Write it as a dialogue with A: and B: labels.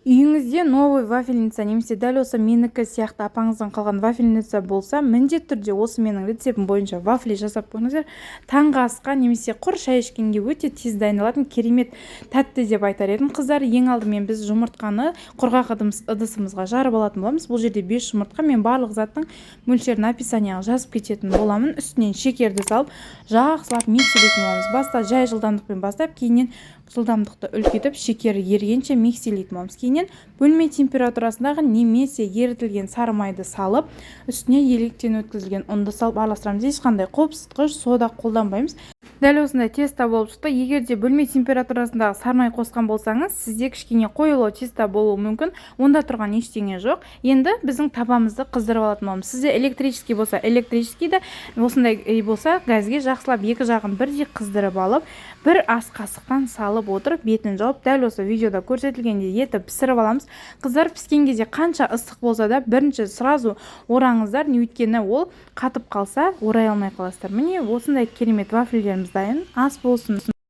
A: Үйіңізде новый вафельница немесе дәл осы менікі сияқты апаңыздан қалған вафельница болса, міндетті түрде осы менің рецептім бойынша вафли жасап көріңіздер. Таңғы асқа немесе құр шай ішкенге өте тез дайындалатын керемет тәтті деп айтар едім, қыздар. Ең алдымен біз жұмыртқаны құрғақ ыдысымызға жарып алатын боламыз. Бұл жерде 5 жұмыртқа. Мен барлық заттың мөлшерін описанияға жазып кететін боламын. Үстінен шекерді салып, жақсылап миксерлейтін боламыз. Баста жай жылдамдықпен бастап, кейіннен жылдамдықты үлкейтіп, шекері ергенше миксерлейтін боламыз. Кейіннен бөлме температурасындағы немесе ерітілген сары майды салып, үстіне електен өткізілген ұнды салып араластырамыз. Ешқандай қопсытқыш, сода қолданбаймыз. Дәл осындай тесто болып шықты. Егер де бөлме температурасындағы сары май қосқан болсаңыз, сізде кішкене қоюлау тесто болуы мүмкін. Онда тұрған ештеңе жоқ. Енді біздің табамызды қыздырып алатын боламыз. Сізде электрический болса, электрическийді, осындай болса, газге жақсылап екі жағын бірдей қыздырып алып, бір ас қасықтан салып отырып, бетін жауып, дәл осы видеода көрсетілгендей етіп пісіріп аламыз. Қыздар, піскен кезде қанша ыстық болса да, бірінші сразу ораңыздар, өйткені ол қатып қалса, орай алмай қаласыздар. Міне, осындай керемет вафельдеріміз дайын. Ас болсын!